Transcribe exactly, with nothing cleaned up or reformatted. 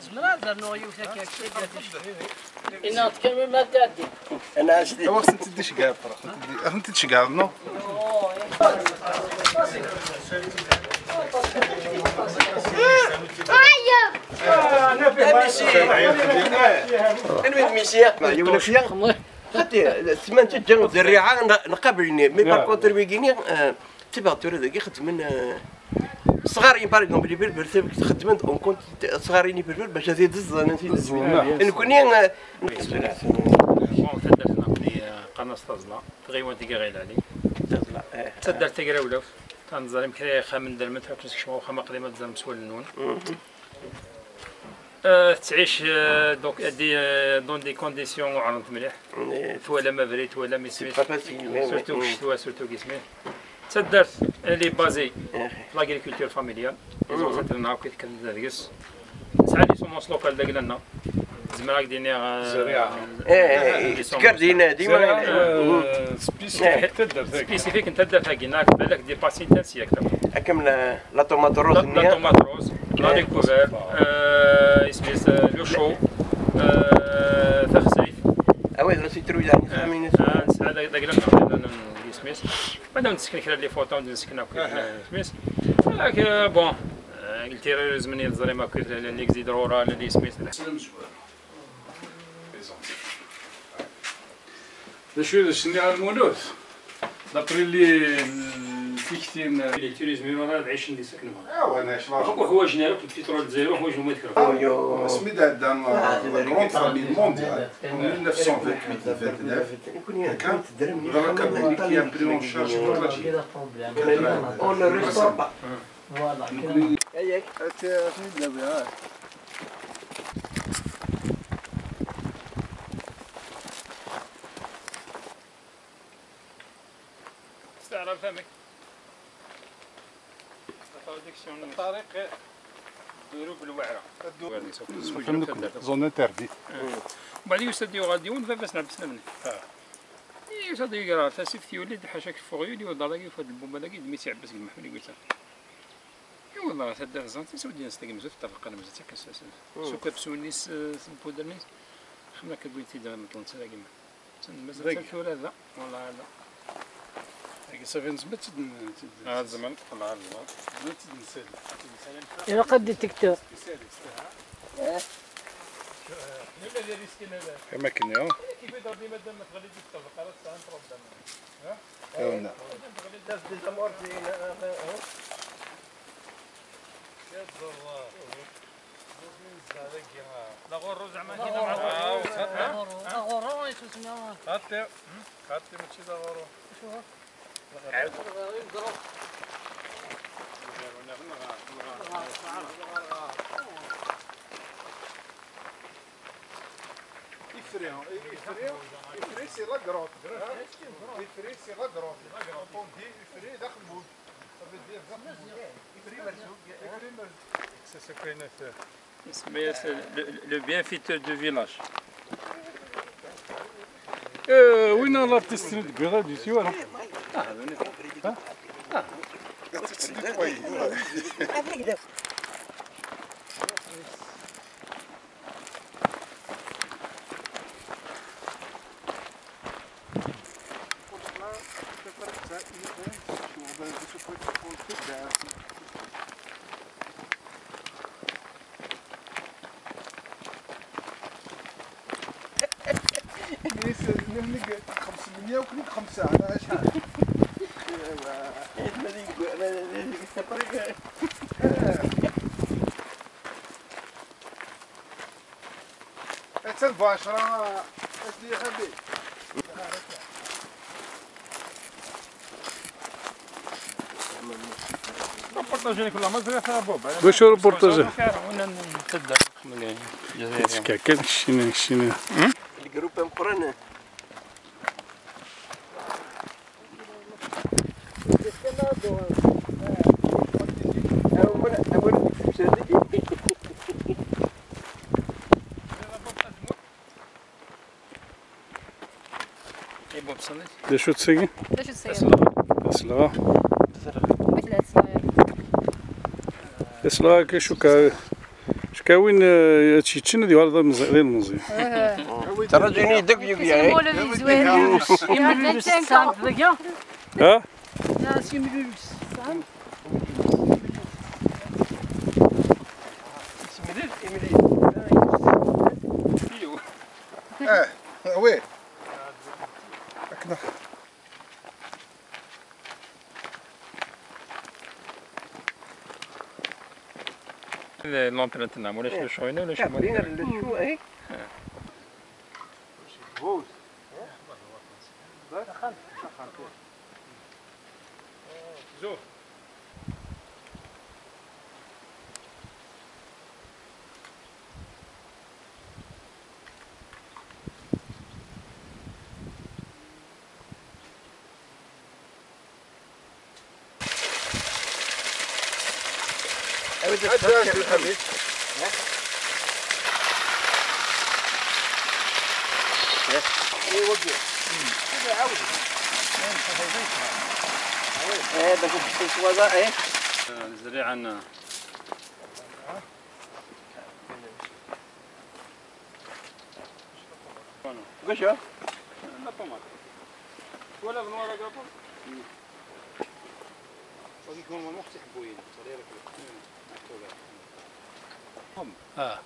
Zemreɣ ad rnuɣ yiwet akka, kečč. Yenna-d kan melmi ad tɛeddi. Awa xsent-id iceggeɛ ṭṭraq, xsent-id iceggeɛ ḍnu. Anwi d misiya? Yiwen ufya. Xati, tman teǧǧa d rriɛa nqabel-nni, mais par contre wigini, tibaɣ tura dagi xeddmen, sɣar-in, par exemple, iberber, xeddmen on compte sɣar-in iberber bac ad t-id-ẓẓen, ad t-id-ẓẓen. Nekkni, bon, taddart-nneɣ, qqaren-as Taẓla, tɣiwant deg Iɣil Ɛli. Taẓla, eh. D taddart tagrawlaft. Ad nẓer amek ara ixxamen dermen, akken sekcmeɣ uxxam aqdim ad tẓerm s wallen-nwen. Tettɛic, donc, dans des conditions uɛrent mliḥ. Twalam abrid, twalam isem-is. Surtout deg ccetwa, surtout deg isem-is. D taddart, elle est basée في l'agriculture familiale. Les ancêtres-nneɣ akk i tekkaten deg-s. Nesɛa les semences locales d agla-nneɣ. Zemreɣ ad k-d-iniɣ, eh, les semences. Tekker dinna dima. Spécifique n taddart-agi. Spécifique n taddart-agi, neɣ balak dépassé n tansiyakt. Akken la tomate rose, la tomate rose, la découvert, isem-is, le chou, taxsayt. Awid la citrouille, yeɛni, nesɛa d agla-nneɣ, isem-is. Ad awen-d-nesken kra n les photos, ad awen-d-nesken akk isem-is. Bon, le terrorisme-nni teẓrim akk, l'exode rural, isem-is. D acu i d as-nniɣ a Lmulud? D'après les tikti n les terrorisme rural ad ɛicen di Sakneba. Ḥwajen ara akk lpitrul n Lezzayer, ḥwajen ma tkra. Asmi d-ɛedda la grande famine mondiale en mille neuf cent vingt-huit vingt-neuf, ḍra kan d nekk i a pris en charge toute la Chine. On ne restaure pas. Voilà. Testeɛrabeḍ amek? La traduction. Ṭariq Durub Lwaɛra. Zone interdite. Mbeɛd yusa-d yuɣal-d yiwen baba-s n Ɛebbaslamen. Yusa-d yegra ɣer tasift, yuli-d ḥaca keffuɣ, yuli uḍar-agi, yufa-d lbumba-agi, d mmi-s Ɛebbas Ged Meḥmed i yusa. Iwweḍ ɣer taddart ẓẓant-is, ur d-yens tagmezut, ṭṭabqa n lemzut akka s, s, s ukapsu-nni, s, s lpudr-nni. Xemla akka wwin-t-id ɣer meṭṭlen-tt dagi. Mazal tura da, wala da. Dagi safi nezmer ad tt-id-, ad tt-id-, ah, tzemreḍ, wala ad tzemreḍ. Nezmer ad tt-id-nsali. Ilaq ad détecteur. Spécialiste, ha? Eh? Am akken, ya. Kif i d-ordi madam ma tɣelli-d deg ṭṭabqa, ara tesɛam problème. Awna. Laɣuru zeɛma kina. Laɣuru, laɣuru, yettwasemma. Xaṭi, xaṭi mačči d aɣuru. Acu? Ifri, ifri, ifri, c'est la grotte. Ifri, c'est la grotte. Quand on dit ifri, d axembul. Ça veut dire d axembul. Ifri merzug. Ifri merzug. C'est ce que nous fait. Isem-as le, le, le bienfaiteur du village. Euh, win l'artiste n deg iḍ-a d-yeswa. Ah, ah. Nefneg xemsemya u tnin u xemsa, neɣ acḥal? Attan bu ɛecṛa, a sidi xabi. Reportage-nni kul ma ẓriɣ a Bob. D acu reportage? Yettkakken ccina, ccina. Lgrup ameqqran. D acu-tt tagi? D acu-tt tagi? Taselɣa. Taselɣa. Taselɣa. Amek la tettnaɣ? Aslaɣ akka, cukkeɣ, cukkeɣ win, eh, ad tt-yeččen ad yuɣal d amẓi-, d ilemẓi. Ttṛaǧun-iyi-d akk yebya, eh? Ha? Eh, oui. Akken. L'entrée-nneɣ, ulac le champ, ulac le champ, eh? عاود الخميس. إيه، وقف. كذا عاود. إيه، باش تكون سوازة، إيه. الزريعة عندنا. واش؟ لا، طوماط. ولا بنوار كابو. وهذيك normalement خص يحبوا يجي. اه.